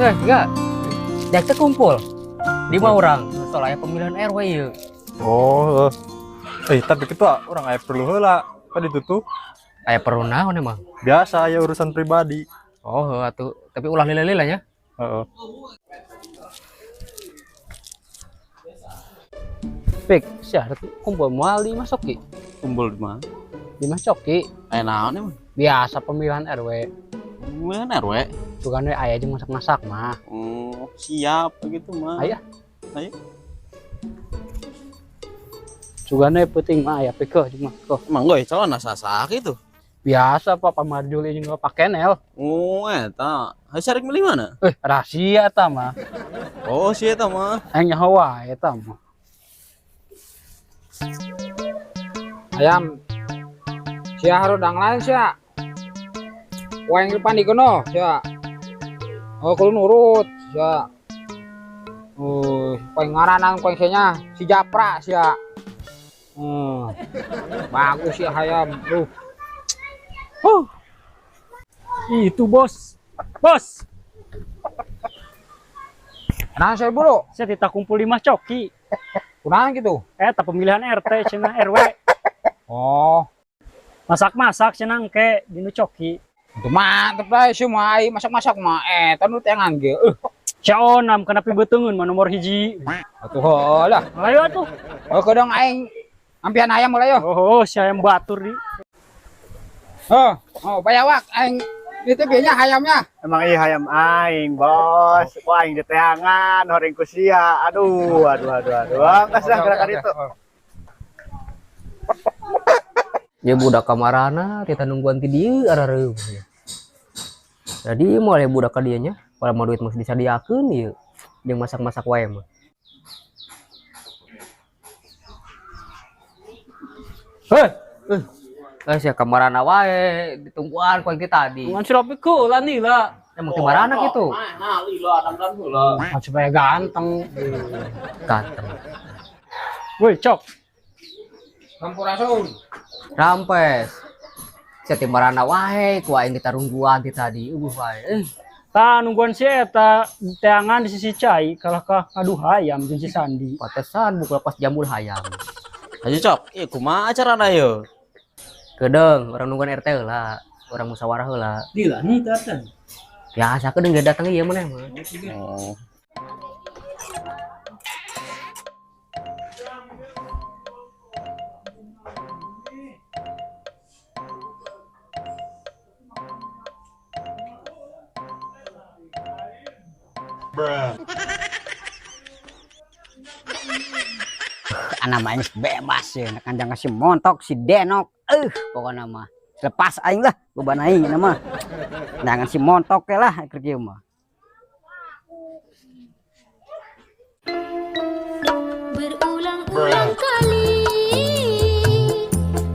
Eh, enggak. Dek teh kumpul. Lima orang. Soalnya pemilihan RW ieu. Oh, tapi ketua orang aya perlu heula. Tadi tutup. Aya perlu naon emang? Biasa aya urusan pribadi. Oh, heuh atuh. Tapi ulah lila-lila nya. Heeh. Pik, sia kumpul moal di Mas Coki. Kumpul di mana? Di Mas Coki. Aya naon emang? Biasa pemilihan RW. Pemilihan RW? Bukan we aya jeung masak-masak mah. Oh, siap begitu mah. Aya. Ayo. Sugane penting mah aya pikeun jeung mah. Kok. Emang gue calon asa gitu. Biasa Pak Pamarjuli jeung Pak Kenel. Oh, eta. Hayu sarik milih mana? Rahasia eta mah. Oh, si eta mah. Aing nyaho wae eta mah. Ayam. Sia harudang lain sia. Wae yang depan dikono sia. Oh, kudu nurut sia. Oh, paling ngaranan paling nya si Japra sia. Bagus sih ayam. Itu bos. Bos. Nah, saya buru. Saya tidak kumpul 5 coki. Kunaon gitu? Tak pemilihan RT cenah RW. Oh. Masak-masak cenah engke dinu coki. Itu mantep lah semua ai masak-masak mah tanu tengan ge. Caonam kana pibeteungeun mah nomor 1. Atuh heulah. Ayo atuh. Oh, kadang aing ampian ayam mulai yo. Oh, si ayam batur di. Oh, bayawak aing itu biasanya ayamnya. Emang iya ayam aing, bos. Wah, aing diteangan, horeng ku sia. Aduh, aduh, aduh, aduh. Angkas lah gerakan itu. Ya budak kamarana, kita nungguan ti dieu arareuh. Jadi mulai budak ka dieu nya, kalau mau duit mesti disadiakeun ieu. Jeung masak-masak wae mah. Hei, sia kamarana wae ditungguan ku aing tadi. Ngan si Ropi ku lah nih lah. Emang di marana gitu? Nah, lila dandan heula. Nah, supaya ganteng. Ganteng. Woi, cok. Sampurasun. Rampes. Sia ti marana wae ku aing ditarungguan ti tadi. Eueuh wae. Tah nungguan si eta teangan di sisi cai kalah ka ngadu hayam jeung si Sandi. Pantesan buku lepas jambul hayam. Ayo cok, ieu kumaha acarana ieu? Kedeung, orang nungguan RT heula, orang musyawarah heula. Lila henteu atuh. Biasa kedeung geus datang ieu maneh mah. Oh. Bruh. Anak mah geus bebas ya, kanjang kasih montok si Denok. Pokokna mah lepas aing lah, beban aing ieu mah. Jangan si montok ke lah keur kieu mah. Berulang-ulang kali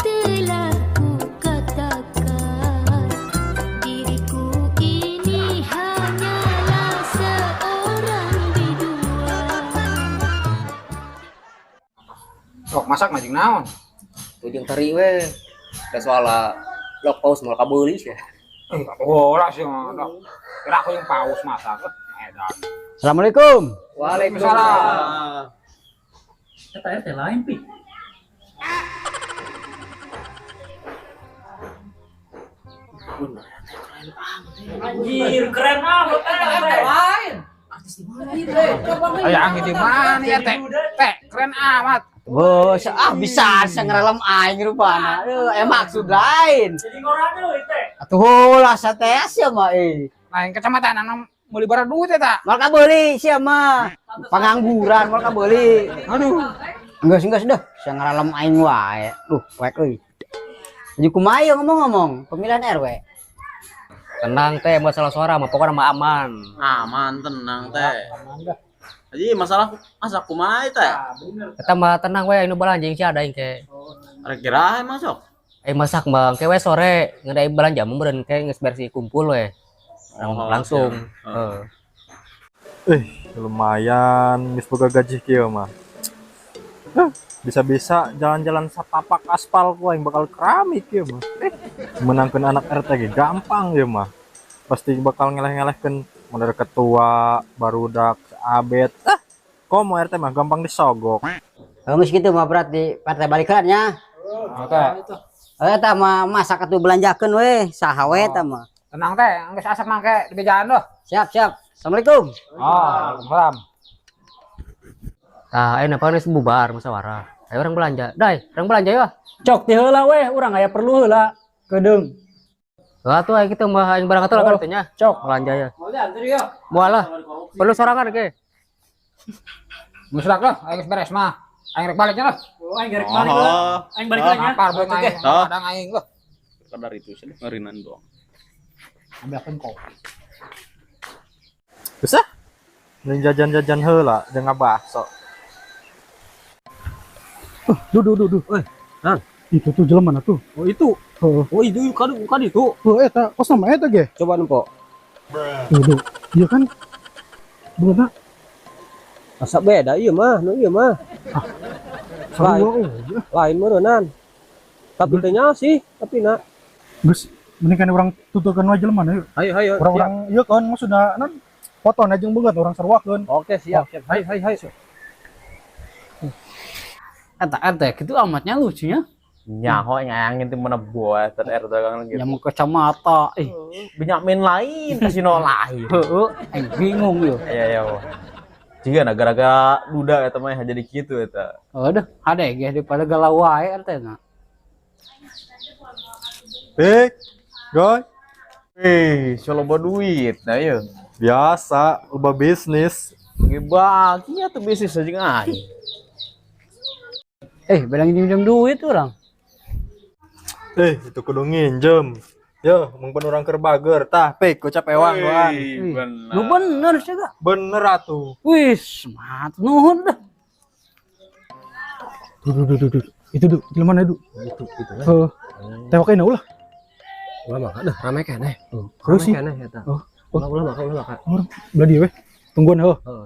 telah ku katakan diriku ini hanyalah seorang biduan. Sok masak majing naon? Ujung teri we. Da soalna lok paus moal kabeuli sia. Ora sih ngono. Kira aku yang paus masak. Edan. Assalamualaikum. Waalaikumsalam. Eta RT lain pi. Anjir, keren amat RT lain. Artis di mana ieu teh? Aya angin di mana ya teh? Teh, keren amat. Bos, bisa bisa ngerelem aing rupana. Aduh, maksud lain. Jadi ngorana euy teh. Atuh lah satea sia mah euy. Lain kecamatan anu meuli bara duit eta. Moal kabeuli sia mah. Pengangguran moal kabeuli. Aduh. Enggeus dah, sia ngerelem aing wae. Duh, poek euy. Jadi kumaha ieu ngomong-ngomong pemilihan RW? Tenang teh, masalah suara mah pokoknya mah aman. Aman, tenang teh. Aman dah. Jadi masalah masak kumaha teh? Eta mah tenang we anu balanja jeung si ada engke. Rek kira emang sok. Masak mah engke we sore ngeudai balanja mah meureun engke geus beres kumpul we. Oh, langsung. Heeh. Lumayan geus boga gaji kieu mah. Bisa-bisa jalan-jalan satapak aspal ku aing bakal keramik kieu mah. Menangkeun anak RT ge gampang ieu mah. Pasti bakal ngeleh-ngelehkeun Model ketua, barudak, abet. Ah, komo RT mah gampang disogok. Geus kitu mah berarti partai balikan nya. Oke. Eta mah masak atuh belanjakeun we, saha we eta mah. Tenang teh, geus asap mangke di bejaan doh. Siap, siap. Assalamualaikum. Oh, waalaikumsalam. Tah, ayeuna apa geus bubar musyawarah. Ayo orang belanja. Dai, orang belanja ya. Cok ti heula weh, urang aya perlu heula. Kedeung. Lah tuh ayo kita mah aing barang atuh lah kan nya. Cok. Belanja ya. Mau diantar ya? Moal lah. Perlu sorangan ke. Musrak lah, aing geus beres mah. Aing rek baliknya lah. Oh, aing rek balik lah. Aing balik lah nya. Lapar buat aing. Kadang aing lah. Kadar itu sih ngerinan doang. Ambilkeun kopi. Bisa? Jeung jajan-jajan heula jeung ngabakso. Duh, duh, duh, duh. Woi, Nang. Itu tuh jelema mana tuh? Oh, itu. Heeh. Oh, itu kan bukan itu. Oh, eta kos nama eta ge. Coba nempo. Duh, duh. Iya kan? Bener. Asa beda ieu mah, nu ieu mah. Ah. Lain, lain meureunnan. Tapi teh nya sih, tapi na. Geus, mending kan urang tuturkeun wae jelema yuk. Ayo, ayo. Urang-urang ieu kan maksudna non foto na jeung beungeut urang sarwakeun. Oke, siap, siap. Hayu, hayu, hayu. Eta RT gitu amatnya lucunya. Nyaho ngayangin teh mana buat RT kan gitu. Ya mau kacamata ih. Benyamin lain, kasino lain. Heeh, aing bingung yo. Iya, iya. Jika nah gara-gara duda eta mah jadi kitu eta. Aduh, hade ge daripada galau wae RT na. Pik, Goy. Eh, loba duit nah ieu. Biasa, loba bisnis. Ngibagi atuh bisnis aja aing. Eh, bilang minjem duit orang. Eh, itu kudu nginjem. Yo, mungkin orang keur bager. Tah, pik, gocap ewang doang. Lu bener sih gak? Bener atuh. Wih, semangat nuhun dah. Duh, duh, duh, duh. Itu duh, jelema mana, duh? Itu, itu. Heeh. Tewakeun ulah. Ulah maka dah rame keneh. Heeh sih. Rame keneh eta. Oh, ulah ulah maka ulah maka. Urang belah dieu weh. Tungguan heuh. Heeh,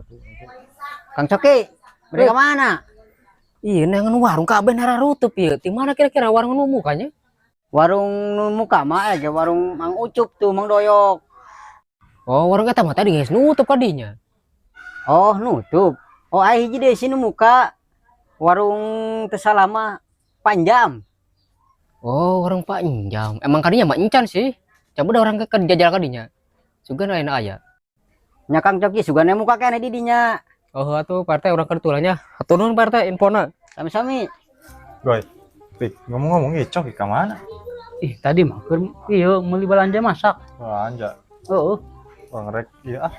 Kang Coki, mereka mana? Iya, nengan warung kabeh nararutup ieu. Di mana kira-kira warung nu mukanya? Warung nu muka mah ge warung Mang Ucup tuh, Mang Doyok. Oh, warung eta mah tadi geus nutup kadinya. Oh, nutup. Oh, aya hiji deui sini muka. Warung teu salah mah Panjam. Oh, warung Panjam. Emang kadinya mah encan sih. Coba dah orang ke jajal kadinya. Sugan lain aya. Nya Kang Coki sugan muka keneh di dinya. Oh, atuh partai orang kertulanya. Hatur nuhun partai infona. Sami-sami. Goy. Pik, ngomong-ngomong ieu Coki ka mana? Ih, tadi mah keur ieu meuli balanja masak. Belanja. Heeh. Urang rek ieu ah.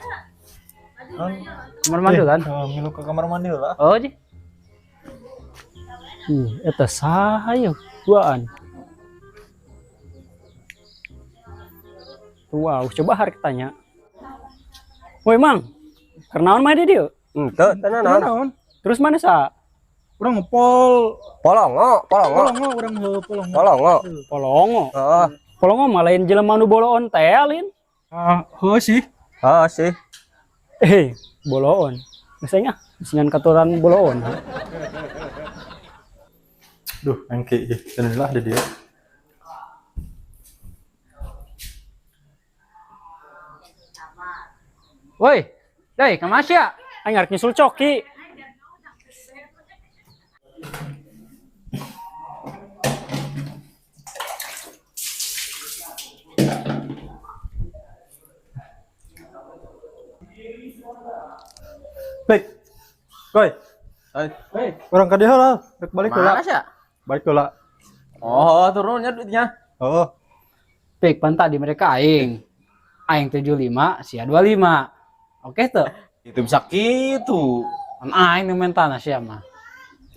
Kamar mandi kan? Ngilu ke kamar mandi lah. Oh, ji. Ih, eta saha yeuh? Duaan. Wow, coba harek tanya. Woi, Mang. Keur naon mah di dieu? Henteu, teu naon. Terus mana sa? Urang ngepol Polongo, polongo. Polongo urang heuh polongo. Polongo. Polongo. Heeh. Polongo mah lain jelema nu boloon teh lin. Ah, heuh sih. Heeh sih. Eh, boloon. Geus ah, geus katuran boloon. Duh, engke ih, cenah lah di dieu. Woi, dai, ka mana sia? Aing arek nyusul Coki. Pik. Goy. Hei. Urang ka dieu lah, rek balik heula. Mana sih? Balik heula. Oh, turunnya duitnya. Oh, Pik, pan tadi mereka aing. Aing 75, sia 25. Oke tuh. Itu bisa gitu. Pan aing nu mentana sia mah.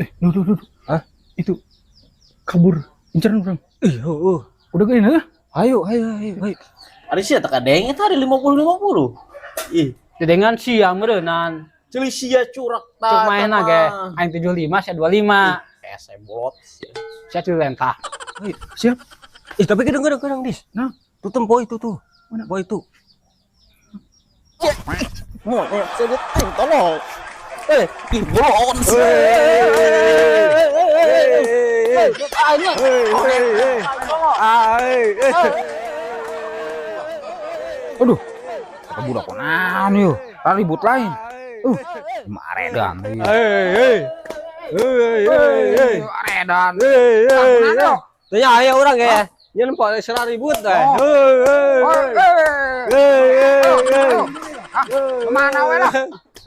Eh, duh, duh, duh. Hah? Itu kabur. Inceran urang. Ih, heueuh. Udah geuning heuh. Ayo, ayo, ayo, ayo. Ari sia teh kadeng eta ari 50 50. Ih, Dedengan sia meureunnan. ceuli sia curak Cuk tah. maena ge. Aing 75, sia 25. Hese bolot. Sia dilentah. Siap. Ih, tapi kadang-kadang dis. Nah. Tuh tempo itu tuh. Mana? Boy itu. Mau, saya tolong. Eh, ih bolon. Aduh, Budak naon yeuh? Ribut lain. Aredan. Hei, hei. Hei, aredan. Hei, hei. Tanya aya urang ya. Nya nempo sera ribut teh. Hei, hei. Hei, Kemana we lah?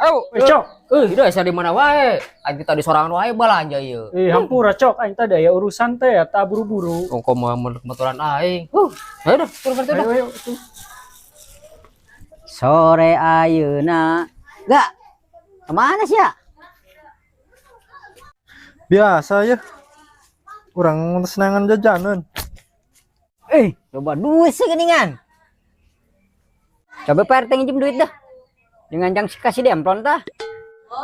Ayo, Cok. Udah asa di mana wae? Aing tadi sorangan wae balanja ieu. Hampura Cok, aing tadi aya urusan teh eta buru-buru. Ongko mah maturan aing. Ayo dah, turun kerja dah. Ayo, ayo. Sore ayeuna. Enggak. Kemana sih ya? Biasa ya. Urang senangan jajanan. Coba duit sih geningan. Coba Pak RT nginjem duit dah. Dengan jang kasih demplon tah.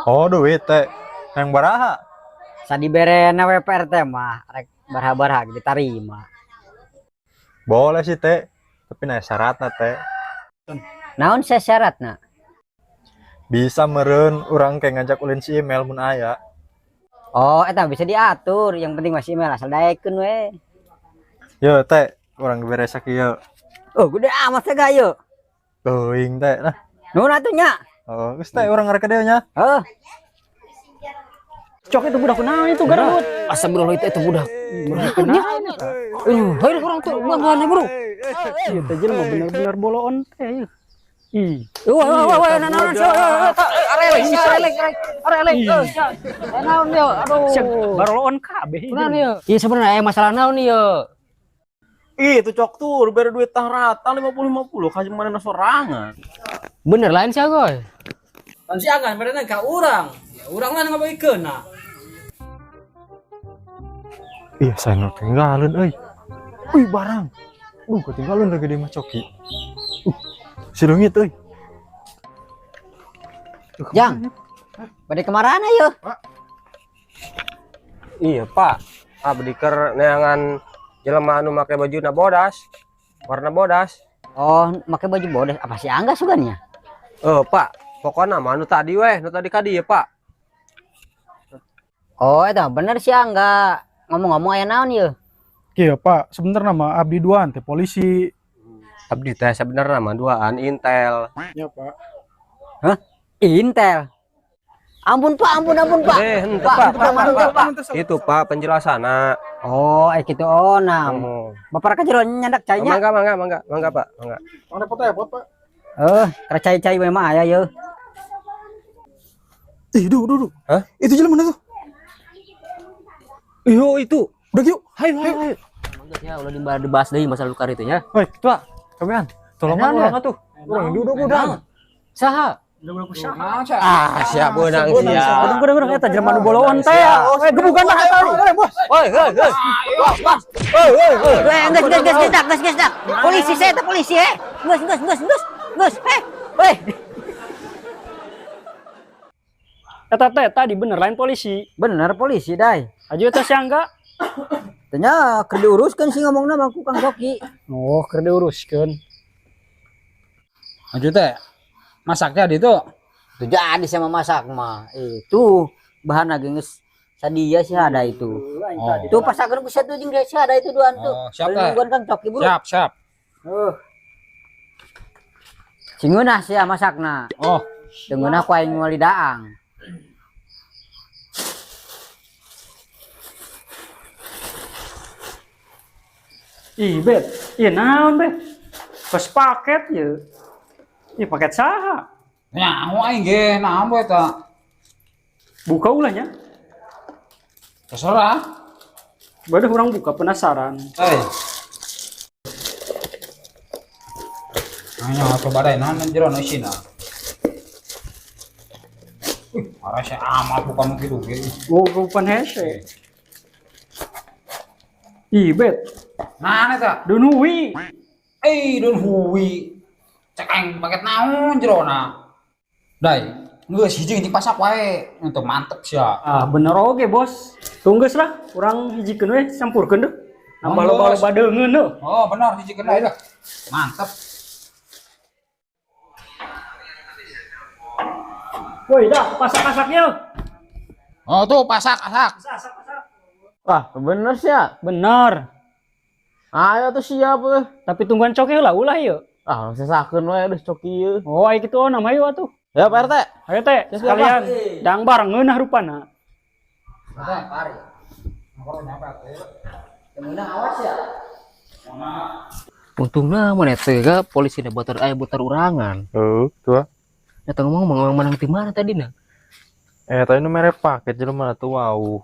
Oh, duit teh. Yang baraha. Sadi berena we Pak RT mah rek barha-barha diterima. Boleh sih teh, tapi nah syaratna teh. Naon saya syaratna? Bisa meren urang kayak ngajak ulin si email mun aya. Oh, eta bisa diatur. Yang penting masih email asal daekeun we. Yo teh, urang beres sakieu. Oh, gede amat teh gayo. Teuing teh nah. Nuhun atuh nya. Oh, geus teh urang ngarek ka dieu nya. Heuh. Cok itu budak kunaon itu garut. Astagfirullah itu budak. Budak kunaon eta? Hayu urang tuh buang-buangnya bro. Ieu teh jelema bener-bener boloon teh. Ih. Wah, wah, wah, naon sih? Arelek, arelek, arelek. Naon ieu? Aduh. Baroloon kabeh. Kunaon ieu? Ieu sebenarnya aya masalah naon ieu? Ih, itu Cok tuh bere duit tah rata 50-50 ka mana sorangan. Bener lain sih goy. Kan si Agan berena ka urang. Ya urang lah ngabaikeun nah. Ih, saya nu ketinggalan euy. Wih, barang. Duh, ketinggalan lagi di mah Coki. Si leungit euy. Jang. Bade kemana ayo? Iya, Pak. Abdi keur neangan jelema anu make bajuna bodas. Warna bodas. Oh, make baju bodas. Apa sih Angga sugannya? Pak, pokokna mah anu tadi weh, nu tadi ka dieu, Pak. Oh, eta bener sih Angga. Ngomong-ngomong aya naon ieu? Iya, Pak, sebenarnya mah abdi duaan teh polisi. Abdi teh sebenarnya mah duaan Intel. Ya, Pak. Hah? Intel. Ampun, Pak, ampun, ampun, Pak. Pak, Pak, Pak. Itu, Pak, penjelasanna. Oh, gitu oh nah. Bapak rek jero nyandak cainya. Mangga, mangga, mangga, mangga, Pak, mangga. Mangga repot-repot, Pak. Rek cai-cai we mah aya yeuh. Ih, duh, duh, duh. Hah? Itu jelema mana tuh? Iyo itu. Udah yuk. Hayu, hayu, hayu. Ya, ulah dibahas deui masalah lukar itu nya. Hoi, ketua. Kabehan. Tolongan urang atuh. Urang duduk udah. Saha? Ah, siap beunang sia. Urang eta jelema nu boloon teh. Gebukan lah eta. Woi, hei, hei. Bos, bos. Hei, hei, hei. Weh, geus geus geus geus geus geus dak. Polisi saya eta polisi eh. Geus geus geus geus. Geus, eh. Weh. Eta teh tadi bener lain polisi. Bener polisi dai. Aju eta si Angga. Tanya keur diuruskeun sih ngomongna mah ku Kang Coki. Oh, keur diuruskeun. Aju teh masaknya di itu. Tuh jadi sama masak mah. Itu bahan lagi geus sadia sih ada itu. Oh. Tuh pasakeun ku satu jeung si ada itu duaan tuh. Oh, siap teh. Nungguan Kang Coki buru. Siap, siap. Cingeunah sia masakna. Oh, Dengeunah ku aing meuli daang. Ih, Bet. Ih, naon, Bet? Kos paket ye. Ih, paket saha? Nyaho aing ge, naon we eta? Buka ulahnya. Terserah. Baru orang buka penasaran. Hei. Nanya coba deh, naon jero nu isina. Ih, arasa amat bukan kitu ge. Oh, bukan hese. Ih, Bet. Mana eta? Dunhui. Dunhui. Cek aing paket naon jerona. Dai, geus hiji hiji pasak wae. Untuk mantep sia. Ah, bener oge, Bos. Tunggeus lah, urang hijikeun we, campurkeun deuh. Nambah loba-loba deungeun deuh. Oh, bener hijikeun wae dah. Mantep. Woi, dah pasak-pasaknya. Oh, tuh pasak-pasak. Pasak-pasak. Wah, bener sih ya? Bener. Ayo tuh siap. Tapi tungguan coke lah ulah yuk. Ah, sesakeun we aduh coki ieu. Oh, ai kitu onam hayu atuh. Ya Pak RT. Ayo teh, sekalian dang bareng ngeunah rupana. Untungna mana teh ga polisi na batur aya butar urangan. Heuh, tua. Eta ngomong mang menang ti mana tadi na? Eh, tadi nu mere paket jelema tuh wow.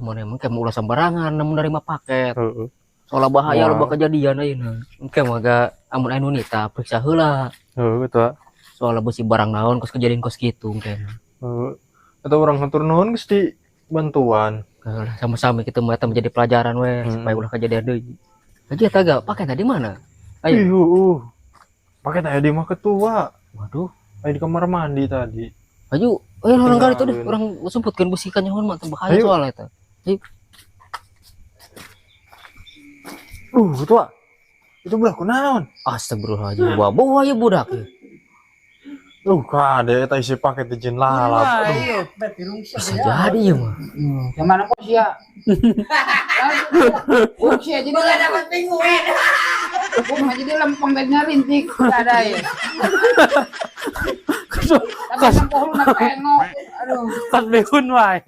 Mana emang kayak ulah sembarangan namun nerima paket. Heeh. Soalnya bahaya Wow. loba kejadian ayeuna. Engke mah ga amun aya nu nita periksa heula. Heuh, tua. Soalnya besi barang naon kos kejadian kos kitu engke mah. Heuh. Atau urang hatur nuhun geus di bantuan. Heeh, sama-sama kita mah eta menjadi pelajaran we supaya ulah kejadian deui. Aja eta ga paket tadi mana? Ayo. Ih, heuh. Paket aya di mah ketua. Waduh. Aya di kamar mandi tadi. Ayo, ayo orang kali itu deh, Tinggalin. orang semputkeun besi kan nyahoan mah teu bahaya Ayo. soalnya eta. Ayo. Ketua. Itu belah kunaon? Astagfirullahaladzim, bawa ya budak. Kade eta isi paket di jin lalap. Aduh. Bisa jadi ya mah. Yang mana kok sia? Oh, sia jadi Gua dapat penguin. Gua jadi lempeng tadinya rintik ada ya. Tapi lempeng lu nak tengok. Aduh. Kas behun wae.